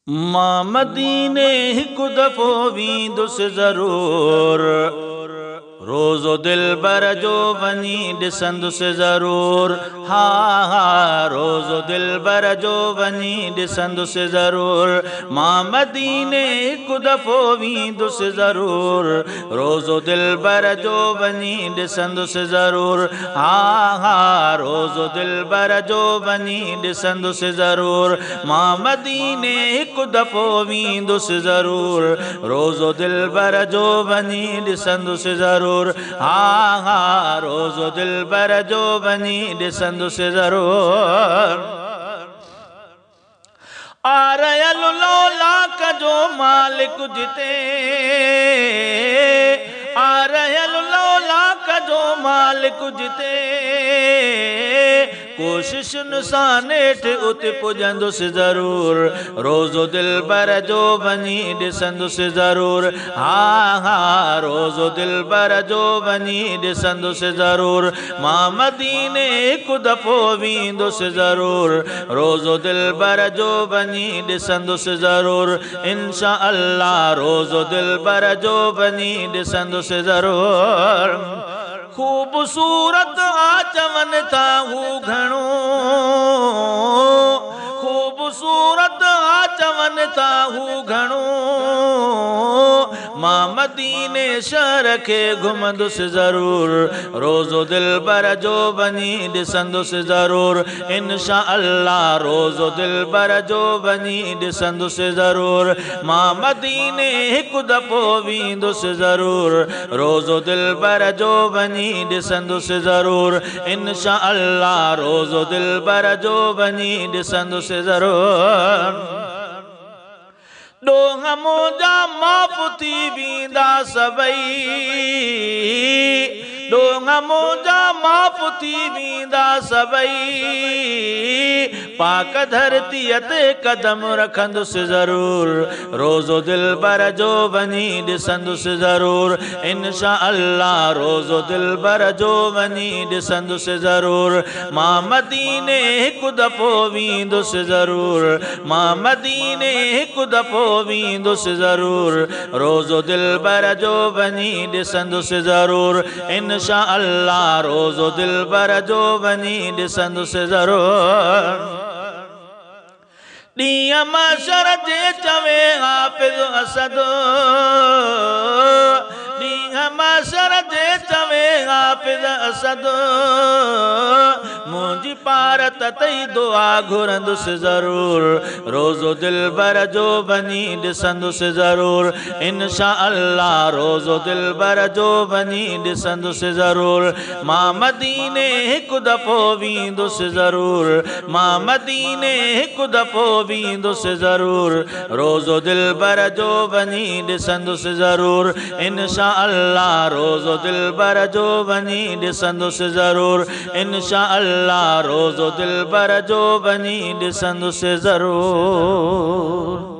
मां मदीने हिकु दफ़ो वेंदुसि ज़रूर, रोज़ो दिलबर जो वञी ॾिसंदुसि ज़रूर। हा हा, रोज़ो दिलबर जो वञी ॾिसंदुसि ज़रूर। मां मदीने हिकु दफ़ो वेंदुसि ज़रूर, रोज़ो दिलबर जो वञी ॾिसंदुसि ज़रूर। हा हा, रोज़ो दिलबर जो वञी ॾिसंदुसि ज़रूर। मां मदीने हिकु दफ़ो वेंदुसि ज़रूर, रोज़ो दिलबर जो वञी ॾिसंदुसि ज़रूर। हा हा, रोज़ो दिलबर जो वञी ॾिसंदुसि ज़रूर। आरयल लौलाक जो मालिक जिते, आरयल लौलाक जो मालिक जिते, कोशिशुनि सां नेठि उते पुॼंदुसि ज़रूर। रोज़ो दिलबर जो वञी ॾिसंदुसि ज़रूर। हा हा, रोज़ो दिलबर जो वञी ॾिसंदुसि ज़रूर। मां मदीने हिकु दफ़ो वेंदुसि ज़रूर, रोज़ो दिलबर जो वञी ॾिसंदुसि ज़रूर। इंशा अल्लाह, रोज़ो दिलबर जो वञी ॾिसंदुसि ज़रूर। खूबसूरत आ चवन था हू घणो, खूबसूरत आ चवन था हू घणो, मां मदीने शहर खे घुमंदुसि ज़रूर। रोज़ो दिलबर जो वञी ॾिसंदुसि ज़रूर। इंशा अल्लाह, रोज़ो दिलबर जो वञी ॾिसंदुसि ज़रूर। मां मदीने हिकु दफ़ो वेंदुसि ज़रूर, रोज़ो दिलबर जो वञी ॾिसंदुसि ज़रूर। इंशा अल्लाह, रोज़ो दिलबर जो वञी ॾिसंदुसि ज़रूर। ॾोह मुंहिंजा माफ़ थी वेंदा सभई, ॾोह मुंहिंजा माफ़ थी वेंदा सभई, पाक धरतीअ ते कदम रखंदुसि ज़रूर। रोज़ो दिलबर जो वञी ॾिसंदुसि ज़रूर। इंशा अल्लाह, रोज़ो दिलबर जो वञी ॾिसंदुसि ज़रूर। मां मदीने हिकु दफ़ो वेंदुसि ज़रूर, मां मदीने हिकु दफ़ो वेंदुसि ज़रूर। रोज़ो दिलबर जो वञी ॾिसंदुसि ज़रूर। इंशा अल्लाह, रोज़ो दिलबर जो वञी ॾिसंदुसि ज़रूर। ॾींहुं महशर जे चवे हाफ़िज़ असद, ॾींहुं महशर जे चवे हाफ़िज़ असद, मुंहिंजी पारत तई दुआ घुरंदुसि ज़रूर। रोज़ो दिलबर जो वञी ॾिसंदुसि ज़रूर। इंशा अल्लाह, रोज़ो दिलबर जो वञी ॾिसंदुसि ज़रूर। मां मदीने हिकु दफ़ो वेंदुसि ज़रूर, मां मदीने हिकु दफ़ो वेंदुसि ज़रूर। रोज़ो दिलबर जो वञी ॾिसंदुसि ज़रूर। इंशा अल्लाह, रोज़ो दिलबर जो वञी ॾिसंदुसि ज़रूर। इंशा अल्लाह, रोज़ो दिलबर जो वञी ॾिसंदुसि ज़रूर।